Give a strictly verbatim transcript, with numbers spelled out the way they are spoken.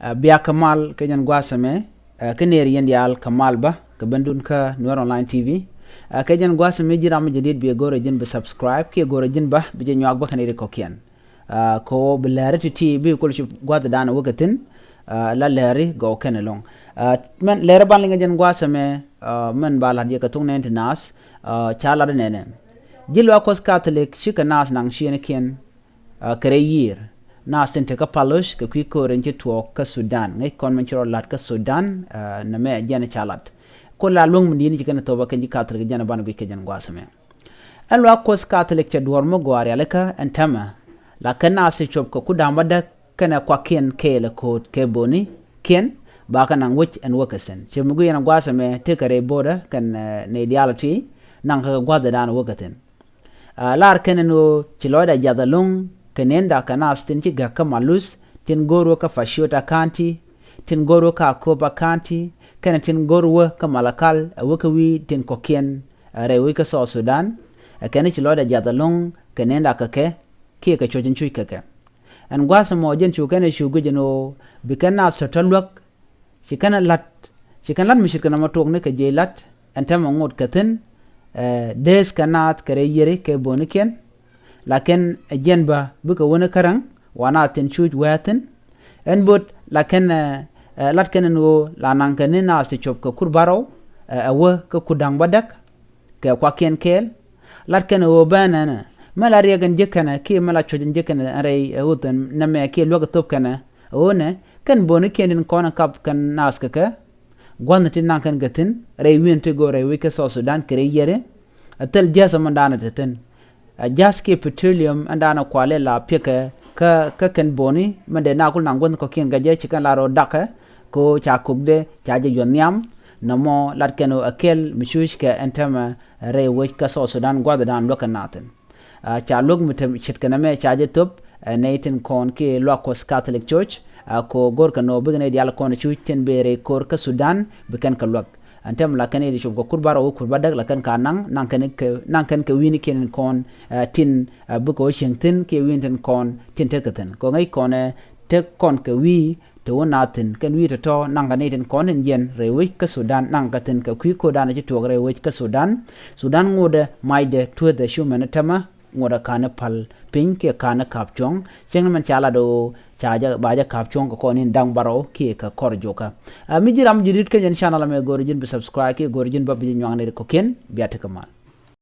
Ɛ, bia kɛ mal kɛ jɛn gua̱a̱th ɛmɛ, ɛ, kä nɛɛri yɛn diaal kɛ mal bä kɛ bendun kä Nuer Online T V. Ɛ, kɛ jɛn gua̱a̱th ɛmɛ ji̱n ram mi jadid, biɛ go̱rɛ ji̱n bi subscribe kiɛ go̱rɛ ji̱n bä bi jɛ nyuak bä kɛ nɛɛri kɔ̱kiɛn. Ɛ, kɛ ɣöö bi lääri ti̱ti̱ bi kul ci gua̱a̱th dan wä kɛ thi̱n, ɛ, la lääri gɔw kɛn ɛlɔ̱ŋ. Ɛ, mɛn lääri ban liŋ kɛ jɛn gua̱a̱th ɛmɛ, ɛ, mɛn ba la̱t yɛ kɛ thok nɛɛni ti naath, ɛ, ca la̱t inɛnɛ. Ji̱ luaak Kuɔth Catholic cikɛ naath naŋ ciëŋnikiɛn, ɛ, kɛ rɛy yiëër. Naath tin te kä paloc kɛ kui̱ köör in ci tuɔɔk kä Sudan. Ŋäc kɔn min ci rɔ la̱t kä Sudan, ɛ, nɛmɛ jɛn ca la̱t. Kula luäŋ min di̱i̱t ni ci kɛn thopä kɛn ji̱ Catholic jɛn ban guic kɛ jɛn gua̱a̱th ɛmɛ. Ɛn luaak Kuɔth Catholic cɛ duɔ̱ɔ̱r mi gɔaa rialikä ɛn täämɛ. La kɛn naath ti cop kɛ kur da̱ŋ bädäk kɛnɛ kuakiɛn kɛɛl ɛ ko̱o̱t kɛ bonikiɛn, ba kɛ naŋ wec ɛn wä kɛ thi̱n. Ciɛ mi guic ɛn gua̱a̱th ɛmɛ tekɛ rɛy border kɛn, ɛ, nɛy diaal ti naŋ kɛ gua̱a̱th dan wä kɛ thi̱n. Ɛ, lar kɛn ɛn ɣöö ci lɔcdɛ jiath ɛlɔ̱ŋ kɛ nenda kɛ naath tin ci gäk kä Maluth, tin go̱o̱r wä kä Paciota County, tin go̱o̱r wä kä Akobo County, kɛnɛ tin go̱o̱r wä kä Malakal, ɛ wä kä wi̱i̱ tin kɔ̱kiɛn, ɛ, rɛy wec kä South Sudan. Ɛ kɛn ci lɔcdɛ jiath ɛlɔ̱ŋ kɛ nenda kɛ kɛ kiɛ kɛ cuɔ̱c in cuc kɛ kɛ. Ɛn gua̱a̱th ɛmɔ jɛn cu kɛn ɛ cu guic ɛn ɣöö bi kɛn naath tɔ̱tɔ̱ luäk, ci kɛn ɛ la̱t, ci kɛn la̱t mi ce̱tkɛ nɔmɔ tuɔɔkni kɛ jiɛc la̱t ɛn täämɛ ŋot kɛ thi̱n, ɛ, dääth kɛ naath kɛ rɛy yiëri kɛ bonikiɛn. La kɛn ɛ jiɛn bä bikɛ wä ni käräŋ wa naath tin cuc wee thi̱n. Ɛn böt la kɛn, ɛ, ɛ, la̱t kɛn ɛn ɣöö la naŋ kɛ ni naath ti cop kɛ kur bärɔw, ɛ, ɛ wä kä kur da̱ŋ bädäk kɛ kuakiɛn kɛɛl. Lat kɛn ɣöö bä ɛnɛnɛ, mɛ la riɛk ɛn ji̱ kɛnɛ kiɛ mɛ la cuɔ̱c ɛn ji̱ kɛnɛ ɛn rɛy ɛ ɣöö thi̱n nɛmɛ kiɛ luäk ɛ thöp kɛnɛ. Ɣöö nɛ kɛn böni kiɛn tin kɔn ɛ kap kɛn naath kɛ kɛ gua̱thni ti naŋ kɛn kɛ thi̱n rɛy wi̱i̱n ti go̱o̱r rɛy wec kä South Sudan kɛ rɛy yiëri. Ɛ thil jiäth ɛmɔ da̱a̱n ɛ te thi̱n. Ɛ ja̱th kiɛ petroleum ɛn da̱a̱n ɛ kualɛ la piɛkɛ kä, kä kɛn boni mɛn dee na kul naŋ guäth kɔ̱kiɛn kɛ jɛ ci kɛn la rɔ dakɛ. Kɛ ɣöö ca kokdɛ ca jɛ yuɔth nhiam. Nɔmɔ lat kɛn ɣöö ɛ kɛl mi cuc kɛ ɛn täämɛ rɛy wec kä South Sudan gua̱th da̱a̱n luäk kɛ naath thi̱n. Ɛ, ca luäk mi te ce̱tkɛ nɛmɛ ca jɛ thöp, ɛ, nɛy tin kɔn kiɛ luaak Kuɔth Catholic Church, ɛ, kɛ ɣöö go̱rkɛ nɔ bikɛ nɛy diaal kɔn cuc tin bëë rɛy ko̱r kä Sudan bi kɛn kɛ luäk. Ɛn täämɛ la kɛn i̱ di cop kɛ kur bärɔw wä kur bädäk la kɛn ka naŋ, naŋ kɛn kɛ, naŋ kɛn kɛ wi̱i̱nikiɛn in kɔn, ɛ, tin, ɛ, bikɛ wä cieŋ thi̱n kiɛ wi̱i̱ni tin kɔn tin tekɛ thi̱n. Kɛ ɣöö ŋäc kɔn ɛ tek kɔn kɛ wi̱i̱ te wä naath thi̱n kɛn wi̱i̱ tɔ̱tɔ̱ naŋ kɛ ni tin kɔn tin jiɛn rɛy wec kä Sudan naŋ kɛ thi̱n kɛ kui̱ ko̱dan ci tuɔɔk rɛy wec kä Sudan. Sudan ŋotdɛ macdɛ tueethdɛ cu mɛn täämɛ. Ŋotdɛ ka̱n pal piny kiɛ ka̱n ka̱p cuɔ̱ŋ. Cieŋ ni mɛn ca lat ɣöö ca jɛ ba jɛ ka̱p cuɔ̱ŋ kɛ kɔn in da̱ŋ bärɔw kiɛ kɛ kɔr juɔkä. Ɛ, mi ji̱ ram ji̱ di̱t kä jɛn channel ɛmɛ go̱o̱r ji̱n bi subscribe kiɛ go̱o̱r ji̱n bä bi ji̱ nyuak ni ri kɔ̱kiɛn bia tekɛ mal.